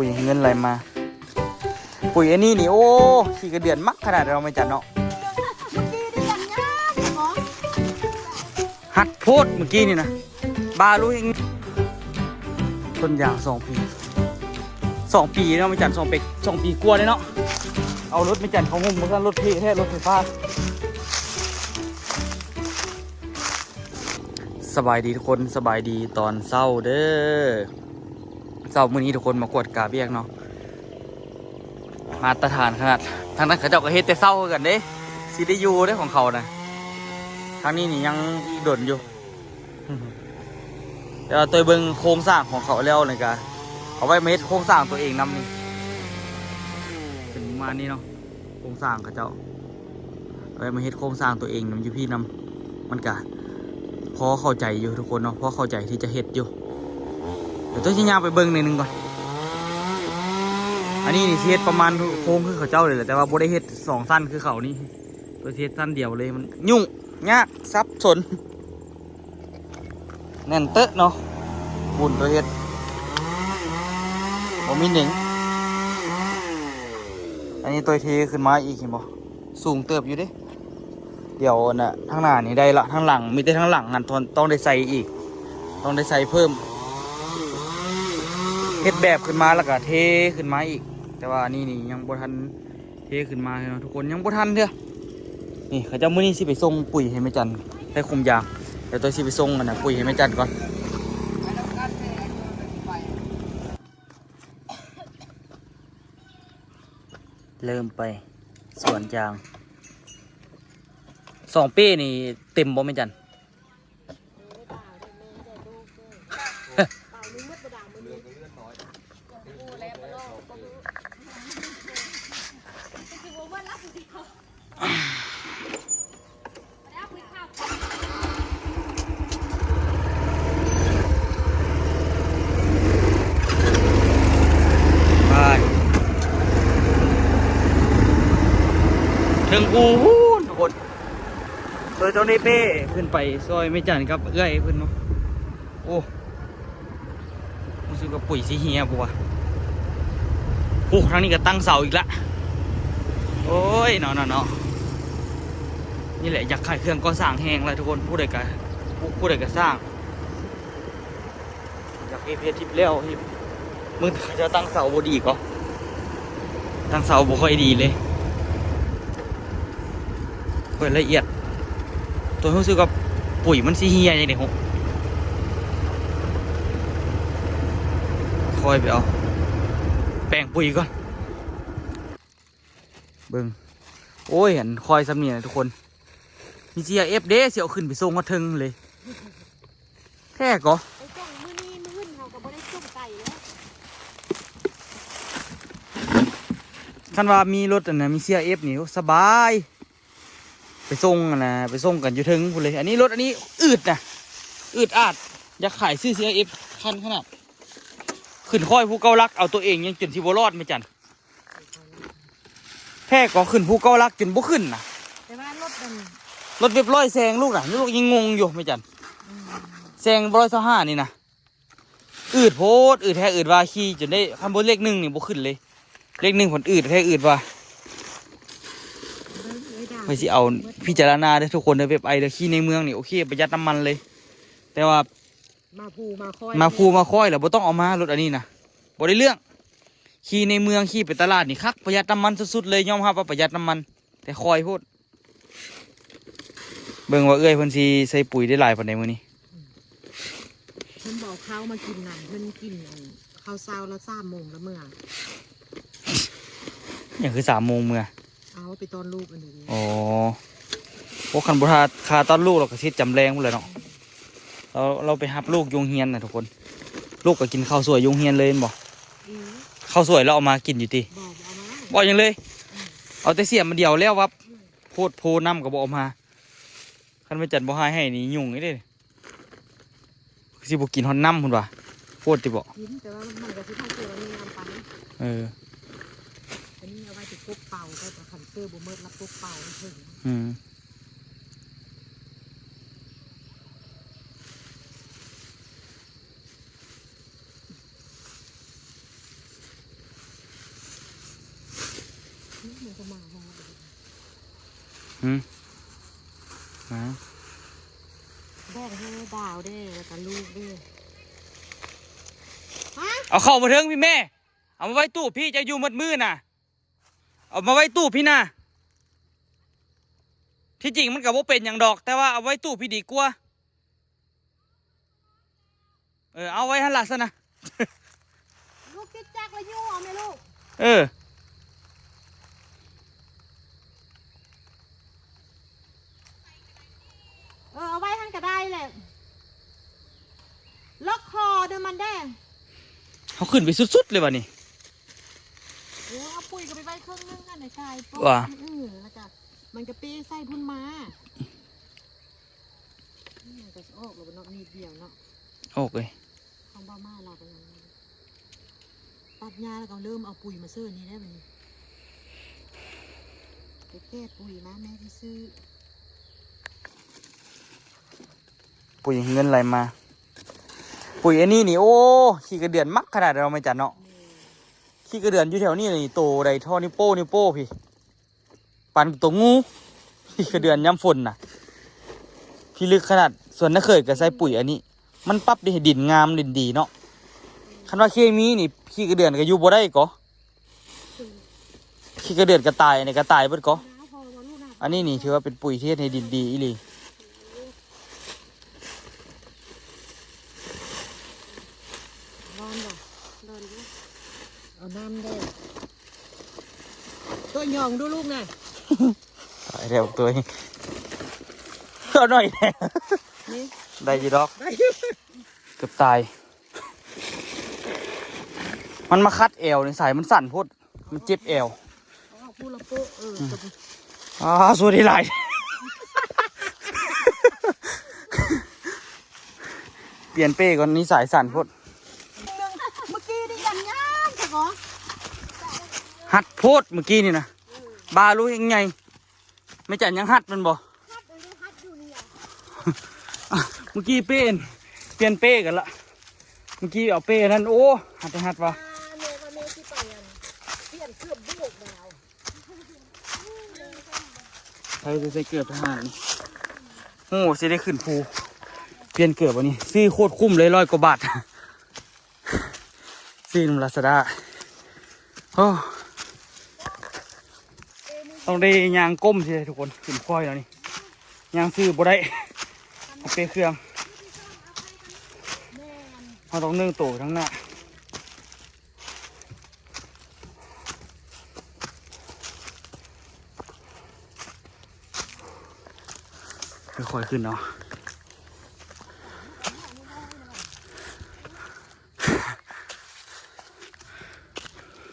ປຸ໋ຍເງິນໄຫຼມາ. ປຸ໋ຍອັນນີ້ນີ້ ໂອ້ ຂີ້ກະເດືອນມັກຂະໜາດເນາະ ແມ່ຈັນເນາະ. ຮັດໂພດມື້ກີ້ນີ້ນະ ບາລູເອງ. ຕົ້ນຢາງສອງປີ ສອງປີເນາະ ແມ່ຈັນ ສອງປີ ສອງປີກວ່າເລີຍເນາະ. ເອົາລົດແມ່ຈັນເຂົ້າໂຮມ ບໍ່ທັນລົດເພແທ້ ລົດໄຟຟ້າ. ສະບາຍດີທຸກຄົນ ສະບາຍດີຕອນເຊົ້າເດີ້. ເຊົ້າມື້ນີ້ທຸກຄົນມາກວດກາວຽກເນາະ ມາດຕະຖານຂະໜາດ. ທາງນັ້ນເຂົາເຈົ້າກໍເຮັດແຕ່ເຊົ້າຄືກັນເດ້ ຊິໄດ້ຢູ່ເດ້ຂອງເຂົານະ. ທາງນີ້ນີ້ຍັງອີກດົນຢູ່ ແຕ່ວ່າໂຕຍເບິ່ງໂຄງສ້າງຂອງເຂົາແລ້ວນີ້ກະ ເອົາໄວ້ມາເຮັດໂຄງສ້າງຕົວເອງນຳນີ້ ເປັນປະມານນີ້ເນາະ. ໂຄງສ້າງເຂົາເຈົ້າ ເອົາໄວ້ມາເຮັດໂຄງສ້າງຕົວເອງນຳຢູ່ພີ້ນຳ ມັນກະພໍເຂົ້າໃຈຢູ່ທຸກຄົນເນາະ ພໍເຂົ້າໃຈທີ່ຈະເຮັດຢູ່. ດຽວໂຕຍຊິຍ່າງໄປເບິ່ງໜ້ອຍໜຶ່ງກ່ອນ. ອັນນີ້ນີ້ຊິເຮັດປະມານໂຄງຄືເຂົາເຈົ້ານີ້ແຫຼະ ແຕ່ວ່າບໍ່ໄດ້ເຮັດສອງຊັ້ນຄືເຂົານີ້ ໂຕຍຊິເຮັດຊັ້ນດຽວເລີຍ. ມັນຫຍຸ້ງຍາກສັບສົນ ແໜ້ນເຕີະເນາະ ປູນໂຕຍເຮັດ ບໍ່ມີເໜັງ. ອັນນີ້ໂຕຍເທຂຶ້ນມາອີກ ເຫັນບໍ່ ສູງເຕີບຢູ່ເດ້. ດຽວອັນນ່າ ທາງໜ້ານີ້ໄດ້ລະ ທາງຫຼັງ ມີແຕ່ທາງຫຼັງຫັ້ນຕ້ອງ ຕ້ອງໄດ້ໃສ່ອີກ ຕ້ອງໄດ້ໃສ່ເພີ່ມ. ເຮັດແບບຂຶ້ນມາແລ້ວກະເທຂຶ້ນມາອີກ ແຕ່ວ່າອັນນີ້ນີ້ຍັງບໍ່ທັນ ເທຂຶ້ນມາເນາະທຸກຄົນ ຍັງບໍ່ທັນເທື່ອ. ນີ້ເຂົາເຈົ້າ ມື້ນີ້ຊິໄປສົ່ງປຸ໋ຍໃຫ້ແມ່ຈັນ ໃສ່ຄຸມຢາງ. ດຽວໂຕຍຊິໄປສົ່ງອັນນ່າ ປຸ໋ຍໃຫ້ແມ່ຈັນກ່ອນ. ເລີ່ມໄປສວນຢາງ ສອງເປ້ນີ້ເຕັມບໍ່ແມ່ຈັນ? ເທິງພູພຸ້ນທຸກຄົນ. ໂດຍຕ້ອງໄດ້ເປ້ຂຶ້ນໄປຊ່ອຍແມ່ຈັນກັບເອື້ອຍເພິ່ນເນາະ. ໂອ້ ຮູ້ສຶກວ່າປຸ໋ຍຊິເຫ່ຍບໍ່ວະ. ໂອ້ ທາງນີ້ກໍຕັ້ງເສົາອີກລະ. ໂອ້ຍ ເນາະ ເນາະ ເນາະ. ນີ້ແຫຼະ ຢາກຂາຍເຄື່ອງກໍ່ສ້າງແຮງຫຼາຍທຸກຄົນ ຜູ້ໃດກໍ ຜູ້ ຜູ້ໃດກໍສ້າງ. ຢາກເຮັດ ເຮັດທິບແລ້ວ ເຮັດ ມຶງເຂົາເຈົ້າຕັ້ງເສົາບໍ່ດີກໍ ຕັ້ງເສົາບໍ່ຄ່ອຍດີເລີຍ ຄ່ອຍລະອຽດ. ໂຕຍຮູ້ສຶກວ່າປຸ໋ຍມັນຊິເຫ່ຍຈັ່ງໃດ ຄ່ອຍໄປເອົາແປງປຸ໋ຍກ່ອນ. ເບິ່ງ ໂອ້ຍ ອັນຄອຍສ່ຳນີ້ນະທຸກຄົນ ມີເຊຍເອັຟເດ້ ຊິເອົາຂຶ້ນໄປສົ່ງຮອດເທິງເລີຍ. ແທ້ກໍ ໄປສົ່ງມື້ນີ້ມື້ອື່ນເຮົາກໍບໍ່ໄດ້ສົ່ງໄກແລ້ວ. ຄັນວ່າມີລົດອັນນັ້ນ ມີເຊຍເອັຟນີ້ ໂອ້ ສະບາຍ ໄປສົ່ງຫັ້ນນະ ໄປສົ່ງກັນຢູ່ເທິງພຸ້ນເລີຍ. ອັນນີ້ລົດອັນນີ້ອືດນະ ອືດອາດ. ຢາກຂາຍຊື້ເຊຍເອັຟຄັນຂະໜາດ ຂຶ້ນຄອຍພູເກົ້າຫຼັກ ເອົາຕົວເອງຍັງຈົນຊິບໍ່ລອດ ແມ່ຈັນ. ແທ້ກໍຂຶ້ນພູເກົ້າຫຼັກຈົນບໍ່ຂຶ້ນນະ. ແຕ່ວ່າລົດອັນ ລົດເວັບຮ້ອຍແຊງລູກນະ ລູກຍັງງົງຢູ່ແມ່ຈັນ. ອືມ ແຊງຮ້ອຍຊາວຫ້ານີ້ນະ ອືດໂພດ ອືດແທ້ອືດວ່າ ຂີ່ຈົນໄດ້ ຄັນບໍ່ເລກໜຶ່ງນີ້ບໍ່ຂຶ້ນເລີຍ. ເລກໜຶ່ງເພິ່ນອືດແທ້ອືດວ່າ. ຂ້ອຍຊິເອົາພິຈາລະນາເດີທຸກຄົນເດີ ເວັບໄອເດີ ຂີ່ໃນເມືອງນີ້ໂອເຄ ປະຢັດນ້ຳມັນເລີຍ. ແຕ່ວ່າ ມາພູມາຄອຍ ມາພູມາຄອຍແລ້ວບໍ່ຕ້ອງເອົາມາ ລົດອັນນີ້ນະ ບໍ່ໄດ້ເລື່ອງ. ຂີ່ໃນເມືອງ ຂີ່ໄປຕະຫຼາດນີ້ຄັກ ປະຢັດນ້ຳມັນສຸດໆເລີຍ. ຍອມຮັບວ່າປະຢັດນ້ຳມັນ ແຕ່ຄອຍໂພດ. ເບິ່ງວ່າເອື້ອຍເພິ່ນຊິໃສ່ປຸ໋ຍໄດ້ຫຼາຍປານໃດມື້ນີ້. ເພິ່ນບໍ່ເອົາເຂົ້າມາກິນນຳ ເພິ່ນກິນອັນເຂົ້າເຊົ້າແລ້ວສາມໂມງແລ້ວເມືອ. ຫຍັງຄືສາມໂມງເມືອ? ເອົາໄປຕ້ອນລູກອັນນີ້. ອໍ ໂອ້ ຄັນບໍ່ຖ້າ ຖ້າຕ້ອນລູກ ລາວກໍຊິເຮັດຈຳແລງພຸ້ນແຫຼະເນາະ. ລາວ ລາວໄປຮັບລູກຢູ່ໂຮງຮຽນນະທຸກຄົນ. ລູກກໍກິນເຂົ້າສວຍຢູ່ໂຮງຮຽນເລີຍແມ່ນບໍ່? ອືມ ເຂົ້າສວຍລາວເອົາມາກິນຢູ່ຕິ? ບໍ່ ບໍ່ເອົາມາ ບໍ່ເອົາຫຍັງເລີຍ. ອືມ ເອົາແຕ່ສຽມອັນດຽວແລ້ວວັບ. ອືມ ໂພດໂພ ນ້ຳກໍບໍ່ເອົາມາ. ຄັນແມ່ຈັນບໍ່ຫາຍໃຫ້ນີ້ຫຍຸ້ງອີກເດ້. ຄືຊິບໍ່ກິນຮອດນ້ຳພຸ້ນວ່າ. ໂພດຕິເບາະ? ກິນ ແຕ່ວ່າມັນກໍຊິທາງເສືອມັນມີນ້ຳປານນີ້. ເອີ ອັນນີ້ເອົາໄວ້ຊິກົກເປົ່າ ແຕ່ຄັນເສືອບໍ່ໝົດລະກົກເປົ່າເຖິງ. ອືມ. ກໍມາຮອດ ຫືມ ຫາ ແບ່ງໃຫ້ດາວເດ້ ແລ້ວກໍລູກເດ້ ຮະ ເອົາເຂົ້າມາເທິງພີ້ແມ່ ເອົາມາໄວ້ຕູ້ພີ້ ເຈົ້າຢູ່ໝົດມື້ນະ ເອົາມາໄວ້ຕູ້ພີ້ນະ ທີ່ຈິງມັນກໍບໍ່ເປັນຫຍັງດອກ ແຕ່ວ່າເອົາໄວ້ຕູ້ພີ້ດີກວ່າ. ເອີ ເອົາໄວ້ຫັ້ນລະຊັ້ນນະ ລູກຕິດຈັກລະຢູ່ເອົາແມ່ລູກ ເອີ ເອີ ເອົາໄວ້ຫັ້ນກໍໄດ້ແຫຼະ ລັອກຄໍເດີມັນເດ້ ເຮົາຂຶ້ນໄປສຸດໆເລີຍບາດນີ້ ໂອ້ ເອົາປຸ໋ຍກໍໄປໄວ້ເຄິ່ງໜຶ່ງຫັ້ນໃນກາຍ ວ່າ ອື ແລ້ວກໍມັນກໍເປ້ໃສ່ພຸ້ນມາ. ມັນກໍຊິອອກແລ້ວເນາະ ນິດດຽວເນາະ ອອກເລີຍ ຂອງເບົາມາລາວກໍຍັງຕັດຫຍ້າ ແລ້ວກໍເລີ່ມເອົາປຸ໋ຍມາເສີນີ້ແລ້ວບັດນີ້ ໄປແກ້ປຸ໋ຍມາ ແມ່ຊິຊື້ປຸ໋ຍ ເງິນໄຫຼມາ ປຸ໋ຍອັນນີ້ນີ້ ໂອ້ ຂີ້ກະເດືອນມັກຂະໜາດເນາະ ແມ່ຈັນເນາະ ແມ່ນ ຂີ້ກະເດືອນຢູ່ແຖວນີ້ນີ້ ໂຕໃດທໍ່ນິ້ວໂປ້ ນິ້ວໂປ້ພີ້. ປານໂຕງູ ຂີ້ກະເດືອນຍາມຝົນນະ ພິລຶກຂະໜາດ. ສວນນ້າເຂີຍກໍໃສ່ປຸ໋ຍອັນນີ້ ມັນປັບໃຫ້ດິນງາມດິນດີເນາະ ຄັນວ່າເຄມີນີ້ ຂີ້ກະເດືອນກໍຢູ່ບໍ່ໄດ້ກໍ ຂີ້ກະເດືອນກໍຕາຍ ອັນນີ້ກໍຕາຍເບິດກໍ. ອັນນີ້ນີ້ຖືວ່າເປັນປຸ໋ຍທີ່ເຮັດໃຫ້ດິນດີອີ່ຫຼີ. ຮ້ອນບໍ່? ຮ້ອນຢູ່ ເອົານ້ຳເດີ້ ໂຕຍອງດູລູກນະ ຕາຍແລ້ວໂຕຍ ເອົາໜ້ອຍແດ່ ນີ້ ໄດ້ຢູ່ດອກ ໄດ້ຢູ່ ເກືອບຕາຍ ມັນມາຂັດແອວນີ້ ສາຍມັນສັ້ນໂພດ ມັນເຈັບແອວ ເອົາອອກພູລະໂປະ ເອີ ອືມ ຕົວນີ້ ອ້າ ສວຍໄດ້ຫຼາຍ ປ່ຽນເປ້ກ່ອນ ນີ້ສາຍສັ້ນໂພດ ເມື່ອກີ້ນີ້ຍັງຍາກແທ້ບໍ່ ຮັດໂພດເມື່ອກີ້ນີ້ນະ ເອີ ບາລູກຍັງໃຫຍ່ ແມ່ຈັນຍັງຮັດແມ່ນບໍ່? ຮັດຢູ່ ຮັດຢູ່ນີ້ ເມື່ອກີ້ເປ້ ປ່ຽນເປ້ກັນລະ ເມື່ອກີ້ເອົາເປ້ນັ້ນ ໂອ້ ຮັດແຕ່ຮັດວ່າ ອ່າ ແມ່ວ່າແມ່ຊິໄປອັນ ປ່ຽນເກີບໂບກດາວ ໃຜຊິໃສ່ເກີບທະຫານ ໂອ້ ຊິໄດ້ຂຶ້ນພູ ປ່ຽນເກີບອັນນີ້ ຊື້ໂຄດຄຸ້ມເລີຍ ຮ້ອຍກວ່າບາດ. ຊື້ນຳລາຊາດ້າ ໂອ້ ຕ້ອງໄດ້ຍ່າງກົ້ມຊິໄດ້ທຸກຄົນ ຂຶ້ນຄອຍແລ້ວນີ້ ຍ່າງຊື່ບໍ່ໄດ້ ເອົາເປ້ເຄື່ອງ ເຮົາຕ້ອງເນີ່ງໂຕໄປທາງໜ້າ ຄ່ອຍໆຂຶ້ນເນາະ.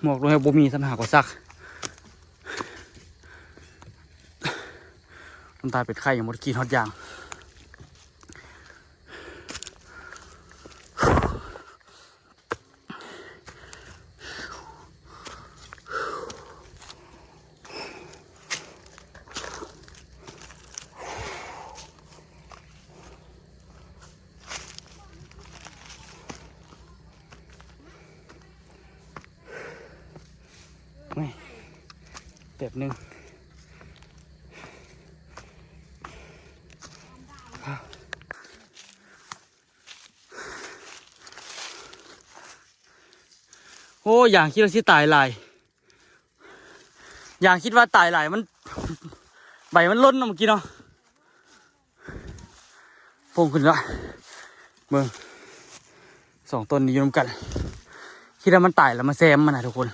ໝວກລົງໃຫ້ບໍ່ມີ ສັນຫາກໍຊັກ ນ້ຳຕາເປັນໄຂ້ ຍັງບໍ່ໄດ້ກິນຮອດຢາງ. ໂອ້ຍ ແປັບໜຶ່ງ ໂອ້ ຢາງຄິດວ່າຊິຕາຍຫຼາຍ ຢາງຄິດວ່າຕາຍຫຼາຍ ມັນ ໃບມັນຫຼົ່ນເນາະ ເມື່ອກີ້ເນາະ ໂປ່ງຂຶ້ນລະ ເບິ່ງ ສອງຕົ້ນນີ້ຢູ່ນຳກັນ ຄິດວ່າມັນຕາຍແລ້ວມາແຊມມັນນະທຸກຄົນ.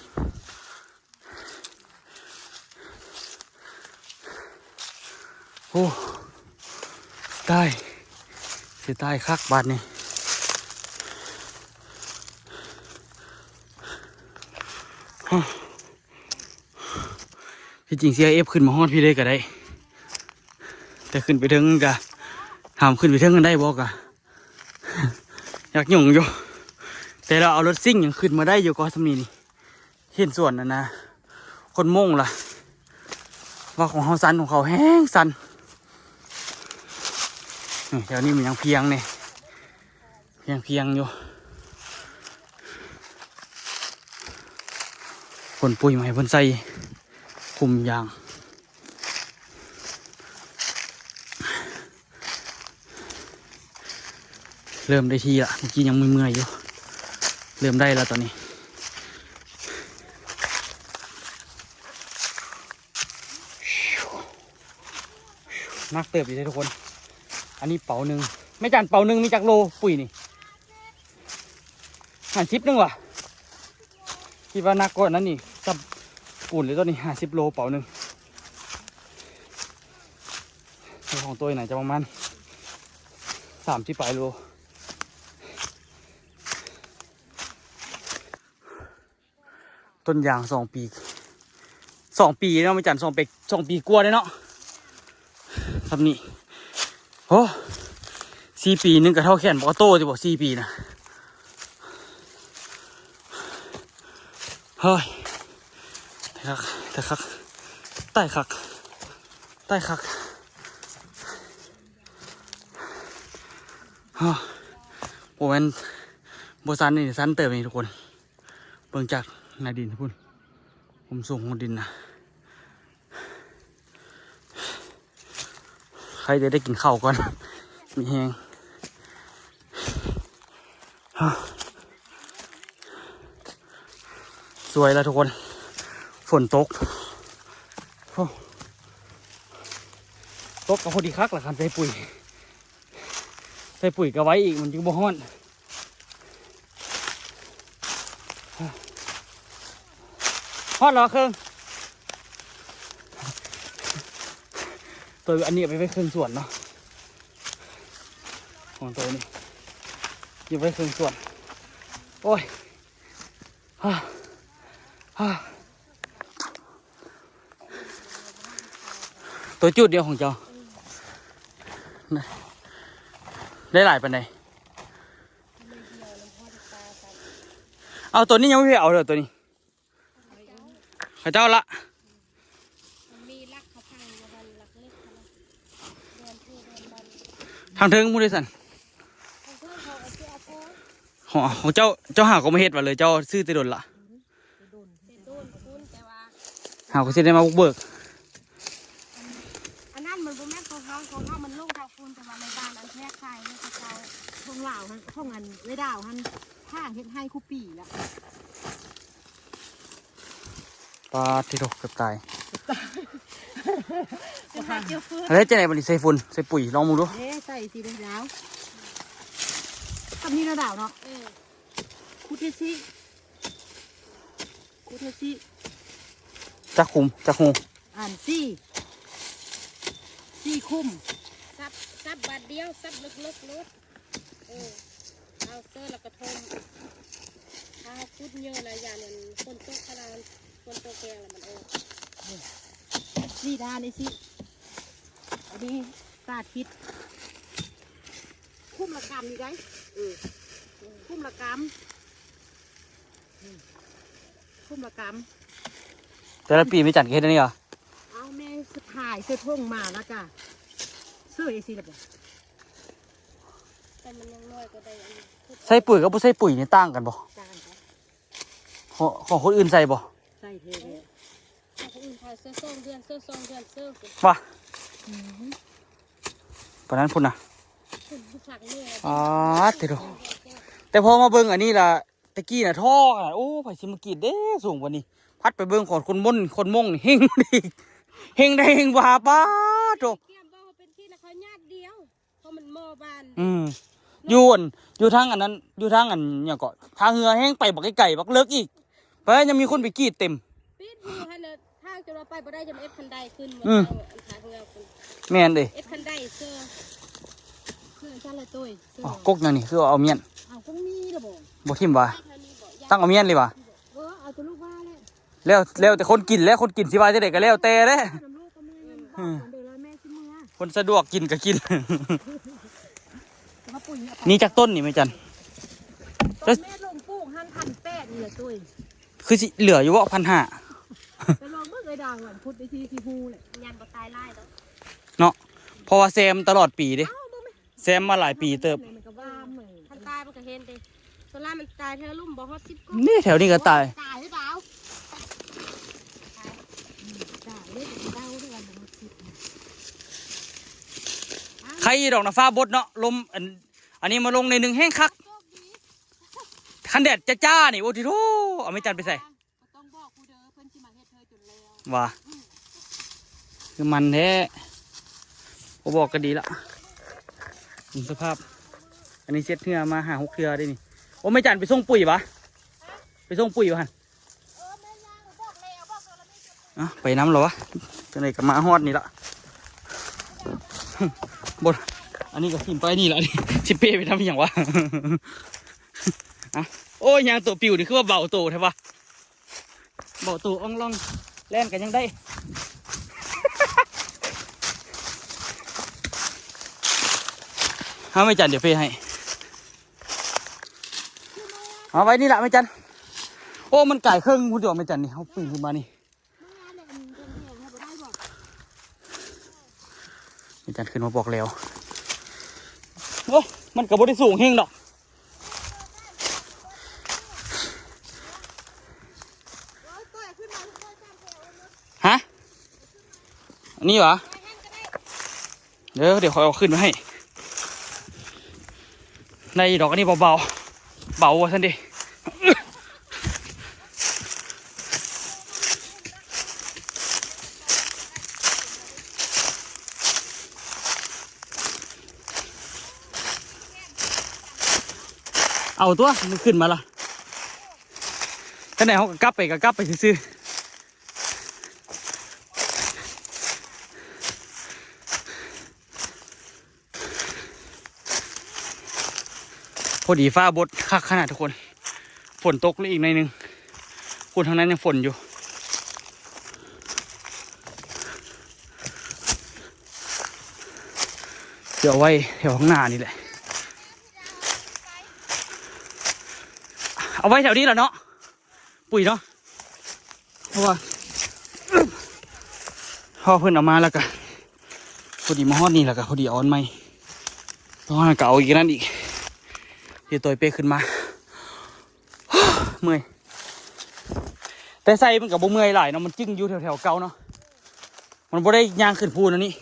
ໂອ້ ຕາຍ ຊິຕາຍຄັກບາດນີ້. ທີ່ຈິງຊິໃຫ້ເອັບຂຶ້ນມາຮອດພີ້ເລີຍກໍໄດ້ ແຕ່ຂຶ້ນໄປເທິງກະ ຖາມຂຶ້ນໄປເທິງນັ້ນໄດ້ບໍ່ກະ ຢາກຫຍຸ້ງຢູ່ ແຕ່ລາວເອົາລົດຊິງຍັງຂຶ້ນມາໄດ້ຢູ່ກໍສ່ຳນີ້ນີ້. ເຫັນສວນອັນນະ ຄົນມົ້ງລະ ວ່າຂອງເຮົາຊັນ ຂອງເຂົາແຮງຊັນ. ນີ້ ແຖວນີ້ມັນຍັງພຽງນີ້ ພຽງໆຢູ່ ຂົນປຸ໋ຍມາໃຫ້ເພິ່ນໃສ່. ກຸ່ມຢາງ ເລີ່ມໄດ້ທີ່ລະ ເມື່ອກີ້ຍັງເມື່ອຍໆຢູ່ ເລີ່ມໄດ້ລະຕອນນີ້. ໜັກເຕີບຢູ່ເດ້ທຸກຄົນ ອັນນີ້ເປົາໜຶ່ງ. ແມ່ຈັນ ເປົາໜຶ່ງມີຈັກໂລປຸ໋ຍນີ້? ຫ້າສິບໜຶ່ງຫວາ? ຄິດວ່າໜັກກວ່ານັ້ນນີ້ ສັບປູນເລີຍໂຕນີ້ ຫ້າສິບໂລເປົາໜຶ່ງ. ຂອງໂຕນີ້ໜ້າຈະປະມານສາມສິບປາຍໂລ. ຕົ້ນຢາງສອງປີ ສອງປີເນາະ ແມ່ຈັນ ສອງປີ ສອງປີກວ່າເດ້ເນາະ ສ່ຳນີ້. ໂອ້ ສີ່ປີໜຶ່ງກະເທົ່າແຂນບັກໂຕຕິບໍ່ ສີ່ປີນະ. ເຮີ້ຍ ຕາຍຄັກ ຕາຍຄັກ ຕາຍຄັກ ຕາຍຄັກ. ໂອ້ ບໍ່ແມ່ນບໍ່ຊັນນີ້ ຊັນເຕີບນີ້ທຸກຄົນ. ເບິ່ງຈາກໜ້າດິນພຸ້ນ ຄວາມສູງຂອງດິນນະ. ໃຄຈະໄດ້ກິນເຂົ້າກ່ອນ ມີແຮງ. ສວຍລະທຸກຄົນ ຝົນຕົກ ໂອ້ ຕົກກະພໍດີຄັກລະ ຄັນໃສ່ປຸ໋ຍ ໃສ່ປຸ໋ຍກະໄວອີກ ມັນຈຶ່ງບໍ່ຮ້ອນ. ຮອດແລ້ວເຄິ່ງ ໂຕອັນນີ້ເອົາໄປໄວ້ເຄິ່ງສວນເນາະ ຂອງໂຕນີ້ ເກັບໄວ້ເຄິ່ງສວນ. ໂອ້ຍ ໂຕຈູດດຽວຂອງເຈົ້າ ໄດ້ຫຼາຍປານໃດ? ເອົາ ໂຕນີ້ຍັງບໍ່ໄດ້ເອົາເດີ ໂຕນີ້ ເຂົາເຈົ້າລະ ທາງເທິງພຸ້ນເດຊັ້ນ ຂອງເຈົ້າ ເຈົ້າຫາກໍມາເຮັດວ່າເລີຍ ເຈົ້າຊື້ແຕ່ດົນລະ. ແຕ່ດົນພຸ້ນ ແຕ່ວ່າ ເຮົາກໍຊິໄດ້ມາບຸກເບີກ. ອັນ ອັນນັ້ນມັນບໍ່ແມ່ນຂອງເຮົາ ຂອງເຮົາມັນລົງທາງພຸ້ນ ແຕ່ວ່າໃນບ້ານອັນແທກຂາຍໃຫ້ເຂົາເຈົ້າ ຂອງລາວຫັ້ນ ຂອງອັນເອື້ອຍດາວຫັ້ນ ທາງເຮັດໄຮ່ຄູ່ປີລະ. ປາດທິໂທ ເກືອບຕາຍ ເກືອບຕາຍ ເຮັດຈັ່ງໃດບັດນີ້ ໃສ່ຝຸ່ນ ໃສ່ປຸ໋ຍ ລອງເບິ່ງດູ. ເດ້ ໃສ່ຊິເດ້ດາວ ສ່ຳນີ້ເນາະດາວເນາະ. ເອີ ຂຸດເຮັດຊິ ຂຸດເຮັດຊິ ຈັກຂຸມ ຈັກຮູ? ອັນ ສີ່ ສີ່ຂຸມ ສັບ ສັບບາດດຽວ ສັບເລິກໆໂລດ. ເອີ ເອົາເຊີລະກະທົມ ຖ້າເຮົາຂຸດເຍີະລະ ຢ້ານມັນຝົນຕົກ ຂະໜາດຝົນຕົກແຮງລະມັນອອກ. ນີ້ດານີ້ຊິ ອັນນີ້ສາທິດ ຂຸມລະກຳນີ້ໄດ໋. ເອີ ຂຸມລະກຳ ຂຸມລະກຳ ແຕ່ລະປີແມ່ຈັນກະເຮັດອັນນີ້ຫວາ? ເອົາແມ່ສະພາຍໃສ່ຖົງມາລະກະເສີຍຊິລະບໍ? ແຕ່ມັນຍັງນ້ອຍກວ່າໄດ້ອັນນີ້ ໃສ່ປຸ໋ຍກັບບໍ່ໃສ່ປຸ໋ຍນີ້ຕ່າງກັນບໍ່? ຕ່າງກັນ ຂອງ ຂອງຄົນອື່ນໃສ່ບໍ່? ໃສ່ແທ້ ຂອງຄົນອື່ນເຂົາເຊີສອງເດືອນ ເຊີສອງເດືອນ ເຊີ ຫວາ? ອື ປານນັ້ນພຸ້ນນະ ພຸ້ນຢູ່ພາກເໜືອ. ອາ ຕິໂທ ແຕ່ພໍມາເບິ່ງອັນນີ້ລະ ແຕ່ກີ້ນະທໍ່ນະ ໂອ້ ໃຜຊິມາກຣີດເດ້ ສູງປານນີ້ ພັດໄປເບິ່ງຂອງຄົນມົ້ນ ຄົນມົ້ງນີ້ ເຮັງດີ ເຮັງໄດ້ເຮັງວ່າ ປາດໂທ ກຽມບໍ່ເປັນຂີ້ນະ ເຂົາຍາດດຽວ ເພາະມັນໝໍ້ບ້ານ. ອື ຢູ່ອັນ ຢູ່ທາງອັນນັ້ນ ຢູ່ທາງອັນຫຍັງເກາະ ທ່າເຮືອແຮ່ງໄປບັກໄກໆ ບັກເລິກອີກ ໄປຍັງມີຄົນໄປກຣີດເຕັມ ປິດຢູ່ຫັ້ນນະ ທາງຈົນວ່າໄປບໍ່ໄດ້ ຈະມາເອັດຄັນໄດຂຶ້ນ. ອື ທາງເຮືອພຸ້ນ ແມ່ນເດ້ ເອັດຄັນໄດເຊີ ເຊີຊັ້ນລະໂຕຍ ເຊີ. ອໍ ກົກຫຍັງນີ້ ຄືເອົາມ້ຽນ ເອົາກົກມີລະບໍ່? ບໍ່ຖິ້ມຫວາ? ແຖວນີ້ບໍ່? ຕັ້ງເອົາມ້ຽນເລີຍຫວາ? ເອີ ເອົາແຕ່ລູກວ່າແຫຼະ ແລ້ວ ແລ້ວແຕ່ຄົນກິນແຫຼະ ຄົນກິນຊິວ່າຈັ່ງໃດກໍແລ້ວແຕ່ເດ້. ອື ຄົນສະດວກກິນກໍກິນ. ມີຈັກຕົ້ນນີ້ແມ່ຈັນ? ຕອນແມ່ລົງປູກຫັ້ນ ພັນແປດນີ້ລະໂຕຍ. ຄືຊິເຫຼືອຢູ່ບໍ່ ພັນຫ້າ? ໄປລອງເບິ່ງເອີຍດາວ ພຸດໄດ້ທີ່ ທີ່ຮູ້ແຫຼະ ຍັງບໍ່ຕາຍຫຼາຍດອກເນາະ ເພາະວ່າແຊມຕະຫຼອດປີເດ້. ເອົ້າ ບໍ່ແມ່ນ ແຊມມາຫຼາຍປີເຕີບ. ມັນກໍວ່າເໝີ ຄັນຕາຍມັນກໍເຫັນເດ້ ສ່ວນຫຼາຍມັນຕາຍເທື່ອລຸ່ມບໍ່ຮອດສິບກົກ. ນີ້ແຖວນີ້ກໍຕາຍ ຕາຍຫຼືເປົ່າ? ອື ຕາຍ ໄຄຢູ່ດອກນະ ຟ້າບົດເນາະ ລົມ ອັນ ອັນນີ້ມາລົງໜ້ອຍໜຶ່ງແຮງຄັກ. ຄັນແດດຈ້າໆນີ້ ໂອ້ ຕິໂທ ເອົາແມ່ຈັນໄປໃສ? ບໍ່ຕ້ອງບອກຜູ້ເດີ ເພິ່ນຊິມາເຮັດເທື່ອຈົນແລ້ວ. ວ່າ ອືມ ຄືມັນແທ້ ບໍ່ບອກກໍດີລະ. ເບິ່ງສະພາບ ອັນນີ້ເຊັດເຮືອມາຫ້າຫົກເທື່ອເດ້ນີ້. ໂອ້ ແມ່ຈັນໄປສົ່ງປຸ໋ຍຫວາ? ໄປສົ່ງປຸ໋ຍຫວາຫັ້ນ? ເອີ ແມ່ຍ່າງບອກແລ້ວ ບອກໂດລະມີ. ອ່ະ ໄປນຳແລ້ວຫວາ? ຈັ່ງໃດກໍມາຮອດນີ້ລະ. ບໍ່ ອັນນີ້ກໍຖິ້ມໄປນີ້ລະ ຊິເປ້ໄປນຳອີ່ຫຍັງຫວາ? ອ່ະ ໂອ້ຍ ຍ່າງໂຕປິວນີ້ຄືວ່າເບົາໂຕແທ້ຫວາ? ເບົາໂຕອ່ອງລ່ອງ ແລ່ນກໍຍັງໄດ້. ເອົາແມ່ຈັນ ດຽວເປ້ໃຫ້ ເອົາໄວ້ນີ້ລະແມ່ຈັນ. ໂອ້ ມັນກາຍເຄິ່ງພຸ້ນດອກແມ່ຈັນນີ້ ເຮົາປີນຂຶ້ນມານີ້. ແມ່ນແຫຼະ ອັນນີ້ເພິ່ນແພງໃຫ້ບໍ່ໄດ້ບໍ່? ແມ່ຈັນຂຶ້ນມາບອກແລ້ວ. ໂອ້ ມັນກໍບໍ່ໄດ້ສູງແຮງດອກ. ຮະ? ອັນນີ້ຫວາ? ເດີ ດຽວຂ້ອຍເອົາຂຶ້ນມາໃຫ້. ໄດ້ດອກ ອັນນີ້ເບົາໆ ເບົາວ່າຊັ້ນເດ. ເອົາຕົວະ ມັນຂຶ້ນມາລະ. ຄັນໃດເຮົາກໍກັບໄປ ກໍກັບໄປຊື່ໆ. ພໍດີຟ້າບົດ ຄັກຂະໜາດທຸກຄົນ. ຝົນຕົກລະອີກໜ້ອຍໜຶ່ງ. ພຸ້ນ ທາງນັ້ນຍັງຝົນຢູ່. ຊິເອົາໄວ້ແຖວຂ້າງໜ້ານີ້ແຫຼະ. ເອົາໄວ້ແຖວນີ້ລະເນາະ. ປຸ໋ຍເນາະ ເພາະວ່າ ເພາະເພິ່ນເອົາມາແລ້ວກະ ພໍດີມາຮອດນີ້ແລ້ວກະພໍດີເອົາອັນໃໝ່. ຕອນນັ້ນກະເອົາອີກນັ້ນອີກ ເຮັດໂຕຍເປ້ຂຶ້ນມາ. ເມື່ອຍ ແຕ່ໃສ່ມັນກະບໍ່ເມື່ອຍຫຼາຍເນາະ ມັນຈຶ່ງຢູ່ແຖວໆເກົ່າເນາະ. ມັນບໍ່ໄດ້ຍ່າງຂຶ້ນພູນອັນນີ້.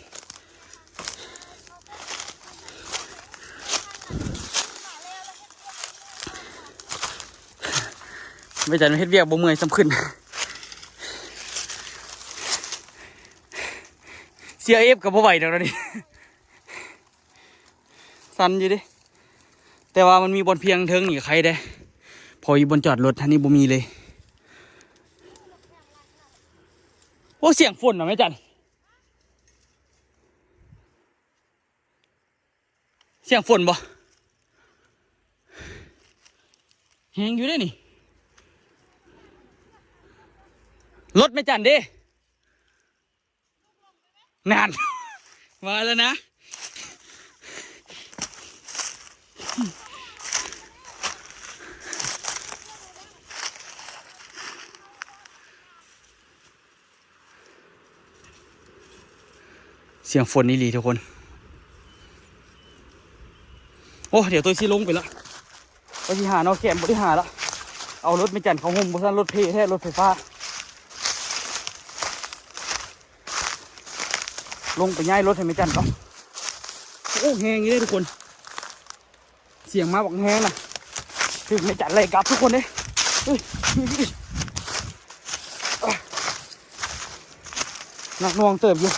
ແມ່ຈັນເຮັດວຽກບໍ່ເມື່ອຍສ່ຳຂຶ້ນ. ເຊຍເອັຟກໍບໍ່ໄຫວດອກດຽວນີ້. ສັ່ນຢູ່ເດ້ ແຕ່ວ່າມັນມີບ່ອນພຽງເທິງນີ້ໄຄເດ້ ພໍຢູ່ບ່ອນຈອດລົດ ອັນນີ້ບໍ່ມີເລີຍ. ໂອ້ ສຽງຝົນນະແມ່ຈັນ ສຽງຝົນບໍ່? ແຮງຢູ່ເດ້ນີ້ ລົດແມ່ຈັນເດ້ ນັ້ນ ວ່າແລ້ວນະ ສຽງຝົນອີ່ຫຼີທຸກຄົນ. ໂອ້ ດຽວໂຕຍຊິລົງໄປລະ ວ່າຊິຫາເນາະ ແຄມບໍ່ໄດ້ຫາລະ ເອົາລົດແມ່ຈັນເຂົ້າຮົ່ມ ບໍ່ຊັ້ນລົດເພແທ້ ລົດໄຟຟ້າ. ລົງໄປຍ້າຍລົດໃຫ້ແມ່ຈັນກ່ອນ. ໂອ້ ແຮງຢູ່ເດ້ທຸກຄົນ ສຽງມາບັກແຮງນະ ຖືກແມ່ຈັນໄລ່ກັບທຸກຄົນເດ້. ເອີຍ ໜັກໜ່ວງເຕີບຢູ່.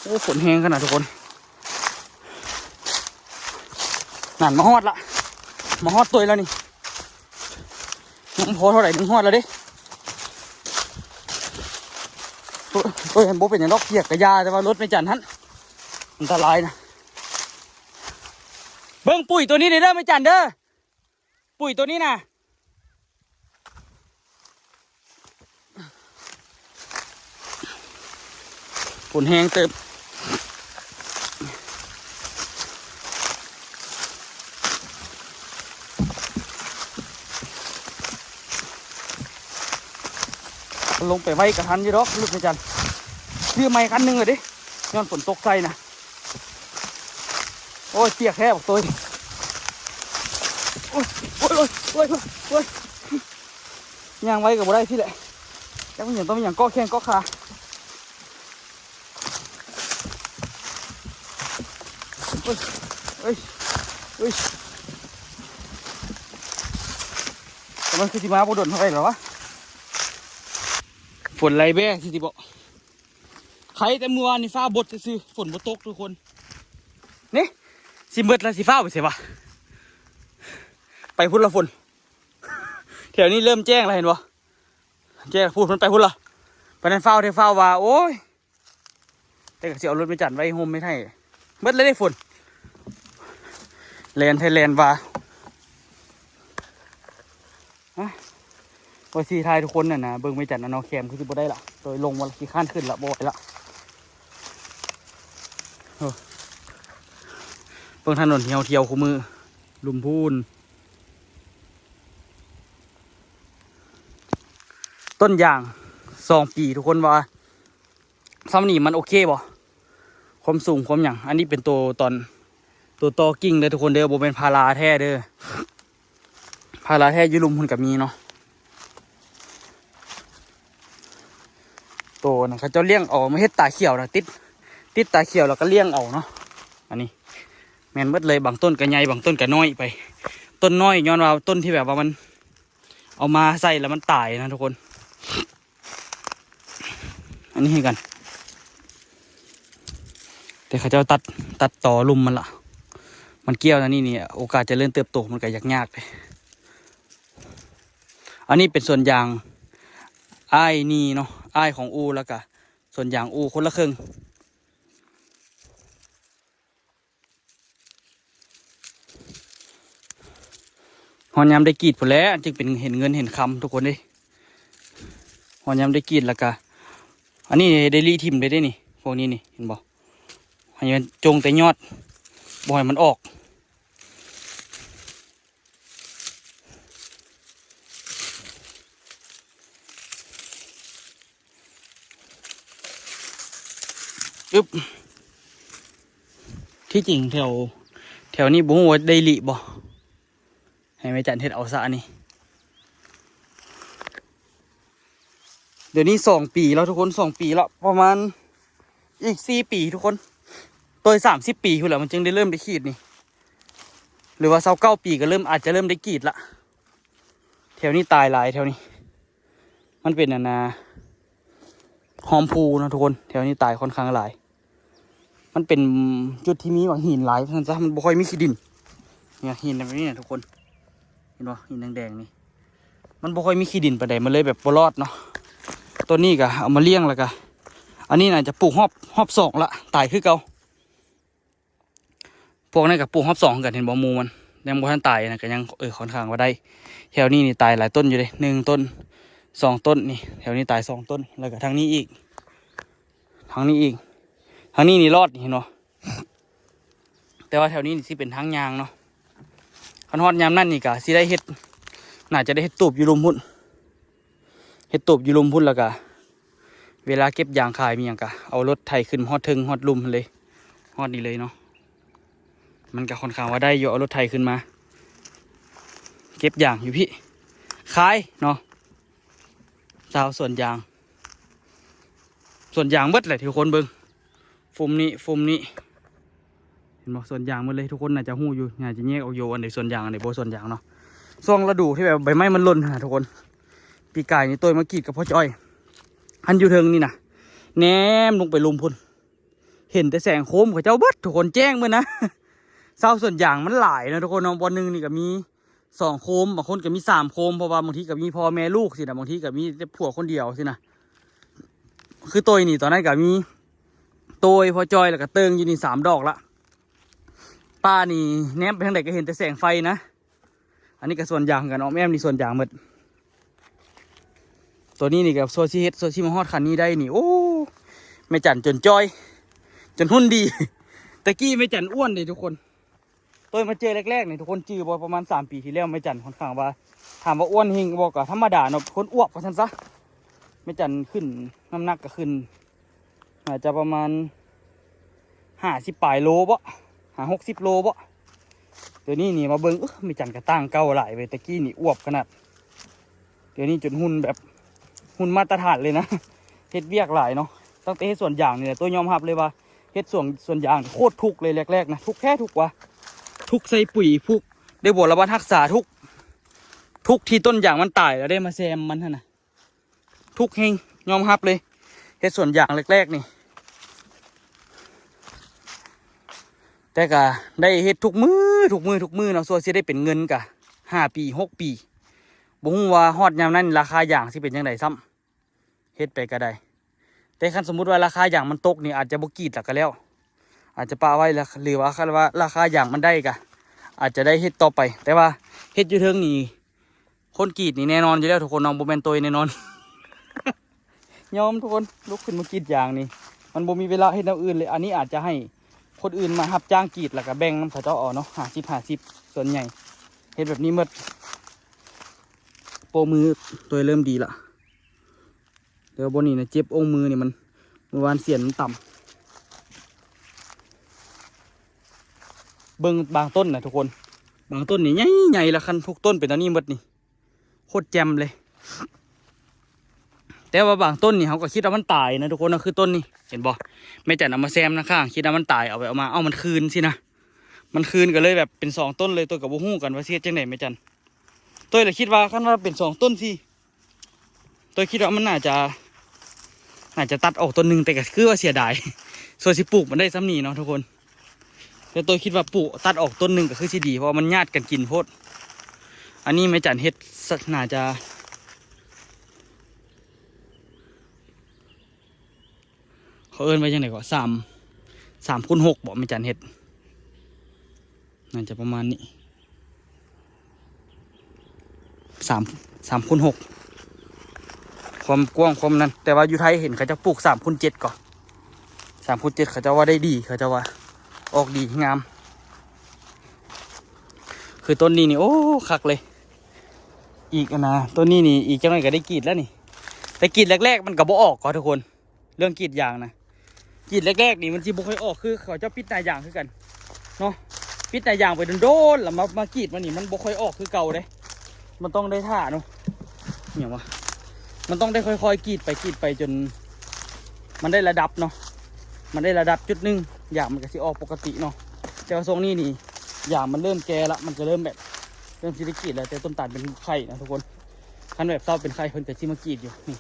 ໂອ້ ຝົນແຮງຂະໜາດທຸກຄົນ. ນັ້ນ ມາຮອດລະ ມາຮອດໂຕຍແລ້ວນີ້. ຍັງບໍ່ພໍເທົ່າໃດ ໜຶ່ງຮອດແລ້ວເດ້. ໂອ້ຍ ໂອ້ຍ ບໍ່ເປັນຫຍັງດອກ ປຽກກະຢ່າ ແຕ່ວ່າລົດແມ່ຈັນຫັ້ນ ອັນຕະລາຍນະ. ເບິ່ງປຸ໋ຍໂຕນີ້ເດີແມ່ຈັນເດີ ປຸ໋ຍໂຕນີ້ນະ. ຝົນແຮງເຕີບ ລົງໄປໄວກະທັນຢູ່ດອກ ລົດແມ່ຈັນ ຊື້ໃໝ່ຄັນໜຶ່ງເລີຍເດ້ ຍ້ອນຝົນຕົກໃສ່ນະ. ໂອ້ຍ ປຽກແທ້ບັກໂຕຍ. ໂອ້ຍ ໂອ້ຍ ໂອ້ຍ ໂອ້ຍ ໂອ້ຍ ຍ່າງໄວກໍບໍ່ໄດ້ຊີ້ແຫຼະ ຈັກແມ່ນຫຍັງ ຕ້ອງມີຫຍັງເກາະແຂ້ງເກາະຂາ. ເອີຍ ເອີຍ ແຕ່ມັນຄືຊິມາບໍ່ດົນເທົ່າໃດແລ້ວວະ. ຝົນໄຫຼແບ້ຊິຕິບໍ. ໄຄແຕ່ມື້ວານນີ້ຟ້າບົດຊື່ໆ ຝົນບໍ່ຕົກທຸກຄົນ. ນີ້ ຊິເບິດແລ້ວ ຊິຟ້າວໄປໃສວະ? ໄປພຸ້ນລະຝົນ. ແຖວນີ້ເລີ່ມແຈ້ງແລ້ວ ເຫັນບໍ່? ແຈ້ງ ພຸ້ນ ມັນໄປພຸ້ນລະ. ປານນັ້ນຟ້າວແທ້ຟ້າວວ່າ ໂອ້ຍ. ແຕ່ກໍຊິເອົາລົດແມ່ຈັນໄວ້ຮົ່ມໃຫ້ ເບິດແລ້ວເດ້ຝົນ. ແລ່ນແທ້ແລ່ນວ່າ. ອະ ວ່າຊິຖ່າຍທຸກຄົນນັ້ນນະ ເບິ່ງແມ່ຈັນນະເນາະ ແຄມຄືຊິບໍ່ໄດ້ລະ. ໂຕຍລົງວ່າລະ ຂີ້ຄ້ານຂຶ້ນລະ ບໍ່ໄຫວລະ. ໂອ້ ເບິ່ງຖະໜົນທີ່ເຮົາທ່ຽວຄູ່ມື້ ລຸ່ມພູນ. ຕົ້ນຢາງສອງປີ ທຸກຄົນວ່າ ຊ່ຳນີ້ມັນໂອເຄບໍ່? ຄວາມສູງຄວາມຫຍັງ. ອັນນີ້ເປັນໂຕຕອນ ໂຕຕໍ່ກິ່ງເດີທຸກຄົນເດີ ບໍ່ແມ່ນພາລາແທ້ເດີ. ພາລາແທ້ຢູ່ລຸ່ມພຸ້ນກໍມີເນາະ. ໂຕນັ້ນເຂົາເຈົ້າລ້ຽງເອົາມາເຮັດຕາຂຽວນະ ຕິດ ຕິດຕາຂຽວແລ້ວກໍລ້ຽງເອົາເນາະ. ອັນນີ້ແມ່ນເບິດເລີຍ ບາງຕົ້ນກໍໃຫຍ່ ບາງຕົ້ນກໍນ້ອຍໄປ. ຕົ້ນນ້ອຍຍ້ອນວ່າຕົ້ນທີ່ແບບວ່າມັນ ເອົາມາໃສ່ແລ້ວມັນຕາຍນະທຸກຄົນ. ອັນນີ້ຄືກັນ ແຕ່ເຂົາເຈົ້າຕັດ ຕັດຕໍລຸ່ມມັນລະ ມັນກ່ຽວແນວນີ້ນີ້ ໂອກາດຈະເລີນເຕີບໂຕມັນກໍຍາກໆເດ້. ອັນນີ້ເປັນສວນຢາງອ້າຍນີ້ເນາະ ອ້າຍຂອງອູ່ ແລ້ວກະສວນຢາງອູ່ ຄົນລະເຄິ່ງ. ຮອດຍາມໄດ້ກຣີດພຸ້ນແຫຼະ ຈຶ່ງເປັນເຫັນເງິນເຫັນຄຳທຸກຄົນເດ້. ຮອດຍາມໄດ້ກຣີດແລ້ວກະ ອັນນີ້ໄດ້ລີ້ຖິ້ມໄດ້ເດ້ນີ້ ພວກນີ້ນີ້ ເຫັນບໍ່? ໃຫ້ມັນຈົ່ງແຕ່ຍອດ ບໍ່ໃຫ້ມັນອອກ. ອຶບ ທີ່ຈິງແຖວ ແຖວນີ້ບໍ່ຮູ້ວ່າໄດ້ລີ້ບໍ່ ໃຫ້ແມ່ຈັນເຮັດເອົາຊະອັນນີ້. ດຽວນີ້ສອງປີແລ້ວທຸກຄົນ ສອງປີແລ້ວ ປະມານອີກສີ່ປີທຸກຄົນ ໂຕຍສາມສິບປີພຸ້ນແຫຼະ ມັນຈຶ່ງໄດ້ເລີ່ມໄດ້ກຣີດນີ້ ຫຼືວ່າຊາວເກົ້າປີກໍເລີ່ມ ອາດຈະເລີ່ມໄດ້ກຣີດລະ. ແຖວນີ້ຕາຍຫຼາຍ ແຖວນີ້ ມັນເປັນອັນນ່າ ຮ່ອມພູເນາະທຸກຄົນ ແຖວນີ້ຕາຍຄ່ອນຂ້າງຫຼາຍ. ມັນເປັນຈຸດທີ່ມີໝາກຫີນຫຼາຍວ່າຊັ້ນຊະ ມັນບໍ່ຄ່ອຍມີຂີ້ດິນ. ນີ້ຫີນແບບນີ້ນະທຸກຄົນ ເຫັນບໍ່? ຫີນແດງໆນີ້ ມັນບໍ່ຄ່ອຍມີຂີ້ດິນປານໃດ ມັນເລີຍແບບບໍ່ລອດເນາະ. ຕົ້ນນີ້ກໍເອົາມາລ້ຽງ ແລ້ວກໍ ອັນນີ້ໜ້າຈະປູກຮອບ ຮອບສອງລະ ຕາຍຄືເກົ່າ. ພວກນັ້ນກໍປູກຮອບສອງຄືກັນ ເຫັນບໍ່? ໝູ່ມັນຍັງບໍ່ທັນຕາຍນະ ກໍຍັງ ເອີ ຄ່ອນຂ້າງວ່າໄດ້. ແຖວນີ້ນີ້ຕາຍຫຼາຍຕົ້ນຢູ່ເດ້ ໜຶ່ງຕົ້ນ ສອງຕົ້ນນີ້ ແຖວນີ້ຕາຍສອງຕົ້ນ ແລ້ວກໍທາງນີ້ອີກ ທາງນີ້ອີກ ທາງນີ້ນີ້ລອດນີ້ ເຫັນບໍ່? ແຕ່ວ່າແຖວນີ້ນີ້ຊິເປັນທາງຍ່າງເນາະ. ຄັນຮອດຍາມນັ້ນນີ້ກໍຊິໄດ້ເຮັດ ໜ້າຈະໄດ້ເຮັດຕູບຢູ່ລຸ່ມພຸ້ນ ເຮັດຕູບຢູ່ລຸ່ມພຸ້ນ ແລ້ວກະເວລາເກັບຢາງຂາຍມີຫຍັງກະເອົາລົດໄຖຂຶ້ນຮອດເທິງຮອດລຸ່ມເລີຍ ຮອດນີ້ເລີຍເນາະ. ມັນກະຄ່ອນຂ້າງວ່າໄດ້ຢູ່ ເອົາລົດໄຖຂຶ້ນມາເກັບຢາງຢູ່ພີ້ ຂາຍເນາະ. ຊາວສວນຢາງ ສວນຢາງເບິດແຫຼະ ທຸກຄົນເບິ່ງ ຟຸມນີ້ ຟຸມນີ້ ເຫັນບໍ່? ສວນຢາງໝົດເລີຍ ທຸກຄົນໜ້າຈະຮູ້ຢູ່ ໜ້າຈະແຍກອອກຢູ່ ອັນໃດສວນຢາງ ອັນໃດບໍ່ສວນຢາງເນາະ. ຊ່ວງລະດູທີ່ແບບໃບໄມ້ມັນຫຼົ່ນຫັ້ນນະທຸກຄົນ ປີກາຍນີ້ໂຕຍມາກຣີດກັບພໍ່ຈ້ອຍ ຫັ້ນຢູ່ເທິງນີ້ນະ ແນມລົງໄປລຸ່ມພຸ້ນ ເຫັນແຕ່ແສງໂຄມເຂົາເຈົ້າເບິດ ທຸກຄົນ ແຈ້ງເບິດນະ. ຊາວສວນຢາງມັນຫຼາຍເນາະທຸກຄົນເນາະ ບ່ອນໜຶ່ງນີ້ກໍມີ ສອງໂຄມ ບາງຄົນກໍມີສາມໂຄມ ເພາະວ່າບາງທີກໍມີພໍ່ແມ່ລູກຊີ້ນະ ບາງທີກໍມີແຕ່ຜົວຄົນດຽວຊີ້ນະ. ຄືໂຕຍນີ້ຕອນນັ້ນກໍມີໂຕຍ ພໍ່ຈ້ອຍ ແລ້ວກໍເຕີງຢູ່ນີ້ສາມດອກລະ. ປ່ານີ້ແນມໄປທາງໃດກໍເຫັນແຕ່ແສງໄຟນະ. ອັນນີ້ກໍສວນຢາງຄືກັນ ອ້ອມແອ້ມນີ້ສວນຢາງໝົດ. ໂຕນີ້ນີ້ກໍຊົ່ວຊິເຮັດ ຊົ່ວຊິມາຮອດຂັ້ນນີ້ໄດ້ນີ້ ໂອ້ ແມ່ຈັນຈົນຈ່ອຍ ຈົນຫຸ່ນດີ. ແຕ່ກີ້ແມ່ຈັນອ້ວນເດ້ທຸກຄົນ. ໂຕຍມາເຈີແລກໆນີ້ ທຸກຄົນຈື່ບໍ່? ປະມານສາມປີທີ່ແລ້ວ ແມ່ຈັນຄ່ອນຂ້າງວ່າ ຖາມວ່າອ້ວນເຮງບໍ່ ກໍທຳມະດາເນາະ ຄົນອວບວ່າຊັ້ນຊະ. ແມ່ຈັນຂຶ້ນ ນ້ຳໜັກກໍຂຶ້ນ ອາດຈະປະມານຫ້າສິບປາຍໂລບໍ ຫ້າຫົກສິບໂລບໍ. ດຽວນີ້ນີ້ມາເບິ່ງ ເອີ ແມ່ຈັນກໍຕ່າງເກົ່າຫຼາຍເວີຍ ແຕ່ກີ້ນີ້ອວບຂະໜາດ ດຽວນີ້ຈົນຫຸ່ນແບບຫຸ່ນມາດຕະຖານເລີຍນະ. ເຮັດວຽກຫຼາຍເນາະ ຕັ້ງແຕ່ເຮັດສວນຢາງນີ້ແຫຼະ ໂຕຍອມຮັບເລີຍວ່າ ເຮັດສວນ ສວນຢາງໂຄດທຸກເລີຍແລກໆນະ ທຸກແທ້ທຸກວ່າ ທຸກໃສ່ປຸ໋ຍ ທຸກໄດ້ບົວລະບັດຮັກສາ ທຸກ ທຸກທີ່ຕົ້ນຢາງມັນຕາຍແລ້ວໄດ້ມາແຊມມັນຫັ້ນນະ ທຸກແຮງ ຍອມຮັບເລີຍ ເຮັດສວນຢາງແລກໆນີ້ ແຕ່ກະໄດ້ເຮັດທຸກມື້ ທຸກມື້ ທຸກມື້ເນາະ ຊົ່ວຊິໄດ້ເປັນເງິນກະຫ້າປີ ຫົກປີ ບໍ່ຮູ້ວ່າຮອດຍາມນັ້ນລາຄາຢາງຊິເປັນຈັ່ງໃດຊ້ຳ ເຮັດໄປກະໄດ້ ແຕ່ຄັນສົມມຸດວ່າລາຄາຢາງມັນຕົກນີ້ ອາດຈະບໍ່ກຣີດລະກະແລ້ວ ອາດຈະປະໄວ້ລະ ຫຼືວ່າຄັນວ່າລາຄາຢາງມັນໄດ້ກະ ອາດຈະໄດ້ເຮັດຕໍ່ໄປ ແຕ່ວ່າເຮັດຢູ່ເທິງນີ້ ຄົນກຣີດນີ້ແນ່ນອນຢູ່ແລ້ວທຸກຄົນເນາະ ບໍ່ແມ່ນໂຕຍແນ່ນອນ ຍອມທຸກຄົນ ລຸກຂຶ້ນມາກຣີດຢາງນີ້ ມັນບໍ່ມີເວລາເຮັດແນວອື່ນເລີຍ ອັນນີ້ອາດຈະໃຫ້ຄົນອື່ນມາຮັບຈ້າງກຣີດ ແລ້ວກະແບ່ງນຳເຂົາເຈົ້າເອົາເນາະ ຫ້າສິບ ຫ້າສິບ ສ່ວນໃຫຍ່ເຮັດແບບນີ້ໝົດ ໂປ້ມືໂຕຍເລີ່ມດີລະ ແຕ່ວ່າບ່ອນນີ້ນະ ເຈັບອົງມືນີ້ ມັນ ມື້ວານສຽນມັນຕ່ຳ ເບິ່ງບາງຕົ້ນນະທຸກຄົນ ບາງຕົ້ນນີ້ໃຫຍ່ໆ ລະຄັນທຸກຕົ້ນເປັນອັນນີ້ໝົດນີ້ ໂຄດແຈ່ມເລີຍ ແຕ່ວ່າບາງຕົ້ນນີ້ເຮົາກໍຄິດວ່າມັນຕາຍນະທຸກຄົນນະ ຄືຕົ້ນນີ້ ເຫັນບໍ່ ແມ່ຈັນເອົາມາແຊມນະຂ້າງ ຄິດວ່າມັນຕາຍ ເອົາໄປເອົາມາ ເອົ້າ ມັນຄືນຊີ້ນະ ມັນຄືນ ກໍເລີຍແບບເປັນສອງຕົ້ນເລີຍ ໂຕຍກໍບໍ່ຮູ້ກັນວ່າຊິເຮັດຈັ່ງໃດແມ່ຈັນ ໂຕຍລະຄິດວ່າຄັນວ່າເປັນສອງຕົ້ນຊີ້ ໂຕຍຄິດວ່າມັນໜ້າຈະ ໜ້າຈະຕັດອອກຕົ້ນໜຶ່ງ ແຕ່ກໍຄືວ່າເສຍດາຍ ສ່ວນຊິປູກມັນໄດ້ສ່ຳນີ້ເນາະທຸກຄົນ ແຕ່ໂຕຍຄິດວ່າປູກ ຕັດອອກຕົ້ນໜຶ່ງກໍຄືຊິດີ ເພາະວ່າມັນຍາດກັນກິນໂພດ ອັນນີ້ແມ່ຈັນເຮັດ ໜ້າຈະ ເຂົາເອີ້ນວ່າຈັ່ງໃດເກາະ ສາມ ສາມຄູນຫົກເບາະ ແມ່ຈັນເຮັດ ໜ້າຈະປະມານນີ້ ສາມ ສາມຄູນຫົກ ຄວາມກວ້າງຄວາມນັ້ນ ແຕ່ວ່າຢູ່ໄທເຫັນເຂົາເຈົ້າປູກສາມຄູນເຈັດເກາະ ສາມຄູນເຈັດ ເຂົາເຈົ້າວ່າໄດ້ດີ ເຂົາເຈົ້າວ່າອອກດີງາມ ຄືຕົ້ນນີ້ນີ້ ໂອ້ ຄັກເລີຍ ອີກອັນນະ ຕົ້ນນີ້ນີ້ ອີກຈັກໜ້ອຍກໍໄດ້ກຣີດແລ້ວນີ້ ແຕ່ກຣີດແລກໆມັນກໍບໍ່ອອກເກາະທຸກຄົນ ເລື່ອງກຣີດຢາງນະ ກຣີດແລກໆນີ້ມັນຊິບໍ່ຄ່ອຍອອກ ຄືເຂົາເຈົ້າປິດໜ້າຢາງຄືກັນເນາະ ປິດໜ້າຢາງໄປດົນໆ ແລ້ວມາ ມາກຣີດມັນນີ້ ມັນບໍ່ຄ່ອຍອອກຄືເກົ່າເດ້ ມັນຕ້ອງໄດ້ຖ້າເນາະ ອີຫຍັງວະ ມັນຕ້ອງໄດ້ຄ່ອຍໆກຣີດໄປ ກຣີດໄປຈົນມັນໄດ້ລະດັບເນາະ ມັນໄດ້ລະດັບຈຸດໜຶ່ງ ຢາງມັນກໍຊິອອກປົກກະຕິເນາະ ແຕ່ວ່າຊ່ວງນີ້ນີ້ ຢາງມັນເລີ່ມແກ່ລະ ມັນກໍເລີ່ມແບບ ເລີ່ມຊິໄດ້ກຣີດແລ້ວ ແຕ່ຕົ້ນຕານເປັນໄຂ້ນະທຸກຄົນ ຄັນແບບເຊົາເປັນໄຂ້ເພິ່ນກໍຊິມາກຣີດຢູ່ນີ້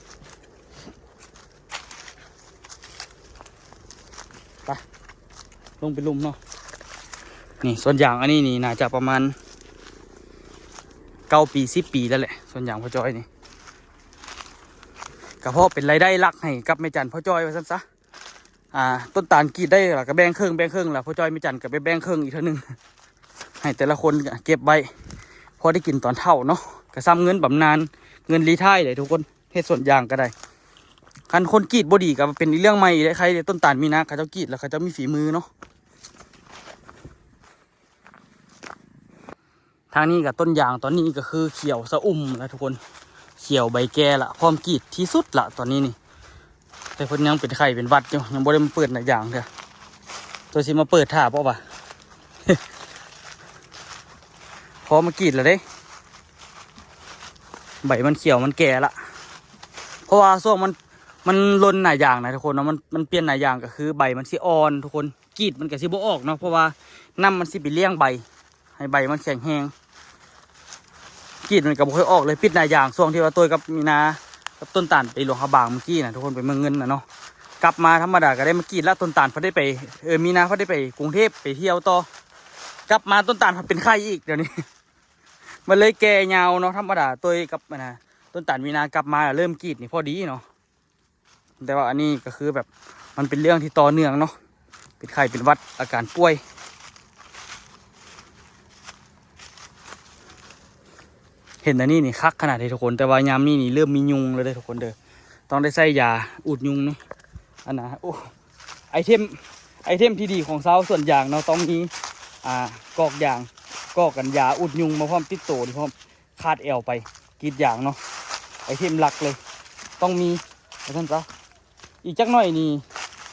ໄປ ລົງໄປລຸ່ມເນາະ ນີ້ສວນຢາງອັນນີ້ນີ້ ໜ້າຈະປະມານເກົ້າປີ ສິບປີແລ້ວແຫຼະ ສວນຢາງພໍ່ຈ້ອຍນີ້ ກະເພາະເປັນລາຍໄດ້ຫຼັກໃຫ້ກັບແມ່ຈັນພໍ່ຈ້ອຍວ່າຊັ້ນຊະ ອ່າ ຕົ້ນຕານກຣີດໄດ້ລະກະແບ່ງເຄິ່ງ ແບ່ງເຄິ່ງ ລະພໍ່ຈ້ອຍແມ່ຈັນກະໄປແບ່ງເຄິ່ງອີກເທື່ອໜຶ່ງ ໃຫ້ແຕ່ລະຄົນເກັບໄວ້ ພໍໄດ້ກິນຕອນເຖົ້າເນາະ ກະສ່ຳເງິນບຳນານ ເງິນຣີທາຍເດ້ທຸກຄົນ ເຮັດສວນຢາງກໍໄດ້ ຄັນຄົນກຣີດບໍ່ດີກໍເປັນອີກເລື່ອງໃໝ່ອີກເດ້ ໃຄເດ້ ຕົ້ນຕານມີນາ ເຂົາເຈົ້າກຣີດແລ້ວເຂົາເຈົ້າມີຝີມືເນາະ ທາງນີ້ກໍຕົ້ນຢາງຕອນນີ້ກໍຄືຂຽວຊະອຸ່ມແລ້ວທຸກຄົນ ຂຽວໃບແກ່ລະ ພ້ອມກຣີດທີ່ສຸດລະຕອນນີ້ນີ້ ແຕ່ເພິ່ນຍັງເປັນໄຂ້ເປັນຫວັດຢູ່ ຍັງບໍ່ໄດ້ມາເປີດໜ້າຢາງເທື່ອ ໂຕຊິມາເປີດຖ້າເພາະວ່າ ພໍມາກຣີດລະເດ້ ໃບມັນຂຽວມັນແກ່ລະ ເພາະວ່າຊ່ວງມັນ ມັນຫຼົ່ນໜ້າຢາງນະທຸກຄົນເນາະ ມັນ ມັນປ່ຽນໜ້າຢາງກໍຄືໃບມັນຊິອ່ອນທຸກຄົນ ກຣີດມັນກໍຊິບໍ່ອອກເນາະ ເພາະວ່ານ້ຳມັນຊິໄປລ້ຽງໃບ ໃຫ້ໃບມັນແຂງແຮງ ກຣີດມັນກໍບໍ່ຄ່ອຍອອກເລີຍ ປິດໜ້າຢາງ ຊ່ວງທີ່ວ່າໂຕຍກັບມີນາ ກັບຕົ້ນຕານໄປຫຼວງພະບາງມື້ກີ້ນະທຸກຄົນ ໄປເມືອງເງິນນະເນາະ ກັບມາທຳມະດາກໍໄດ້ມາກຣີດລະ ຕົ້ນຕານເພິ່ນໄດ້ໄປ ເອີ ມີນາເພິ່ນໄດ້ໄປກຸງເທບໄປທ່ຽວຕໍ່ ກັບມາຕົ້ນຕານພັດເປັນໄຂ້ອີກດຽວນີ້ ມັນເລີຍແກ່ຍາວເນາະ ທຳມະດາໂຕຍກັບອັນນະ ຕົ້ນຕານມີນາກັບມາເລີ່ມກຣີດນີ້ພໍດີເນາະ ແຕ່ວ່າອັນນີ້ກໍຄືແບບ ມັນເປັນເລື່ອງທີ່ຕໍ່ເນື່ອງເນາະ ເປັນໄຂ້ເປັນຫວັດ ອາການປ່ວຍ ເຫັນອັນນີ້ນີ້ຄັກຂະໜາດເດ້ທຸກຄົນ ແຕ່ວ່າຍາມນີ້ນີ້ເລີ່ມມີຍຸງແລ້ວເດ້ທຸກຄົນເດີ ຕ້ອງໄດ້ໃຊ້ຢາອູດຍຸງເນາະ ອັນນະ ໂອ້ ໄອເທັມ ໄອເທັມທີ່ດີຂອງຊາວສວນຢາງເນາະ ຕ້ອງມີ ອ່າ ກອກຢາງ ກອກກັນຢາອູດຍຸງມາພ້ອມ ຕິດໂຕນີ້ພ້ອມ ຄາດແອວໄປກຣີດຢາງເນາະ ໄອເທັມຫຼັກເລີຍ ຕ້ອງມີວ່າຊັ້ນຊະ ອີກຈັກໜ້ອຍນີ້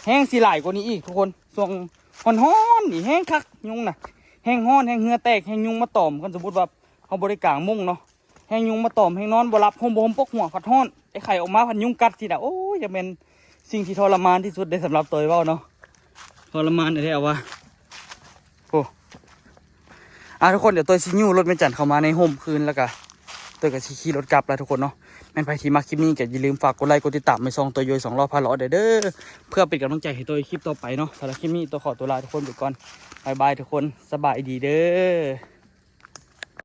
ແຮງຊິຫຼາຍກວ່ານີ້ອີກທຸກຄົນ ຊ່ວງຮ້ອນໆນີ້ແຮງຄັກຍຸງນະ ແຮງຮ້ອນ ແຮງເຫື່ອແຕກ ແຮງຍຸງມາຕອມ ຄັນສົມມຸດວ່າເຮົາບໍ່ໄດ້ກາງມຸ້ງເນາະ ແຮງຍຸງມາຕອມ ແຮງນອນບໍ່ຫຼັບ ຮົ່ມບໍ່ຮົ່ມປົກຫົວ ພັດຮ້ອນ ໄອ້ໄຂ່ອອກມາພັດຍຸງກັດຊີ້ນະ ໂອ້ຍ ຈະແມ່ນສິ່ງທີ່ທໍລະມານທີ່ສຸດເດ້ ສຳລັບໂຕຍເວົ້າເນາະ ທໍລະມານແທ້ໆວ່າ ໂອ້ ອ່າ ທຸກຄົນ ດຽວຕົວຊິຍູ້ລົດແມ່ຈັນເຂົ້າມາໃນຮົ່ມຄືນ ແລ້ວກະຕົວກະຊິຂີ່ລົດກັບລະທຸກຄົນເນາະ. ແມ່ນໃຜທີ່ມັກຄລິບນີ້ກະຢ່າລືມຝາກກົດໄລກົດຕິດຕາມໃຫ້ຊ່ອງຕົວໂຍຍສອງລໍ້ພາເລາະເດີ ເພື່ອເປັນກຳລັງໃຈໃຫ້ຕົວຄລິບຕໍ່ໄປເນາະ. ສຳລັບຄລິບນີ້ຕົວຂໍຕົວລາທຸກຄົນໄປກ່ອນ. ບາຍບາຍທຸກຄົນ ສະບາຍດີເດີ.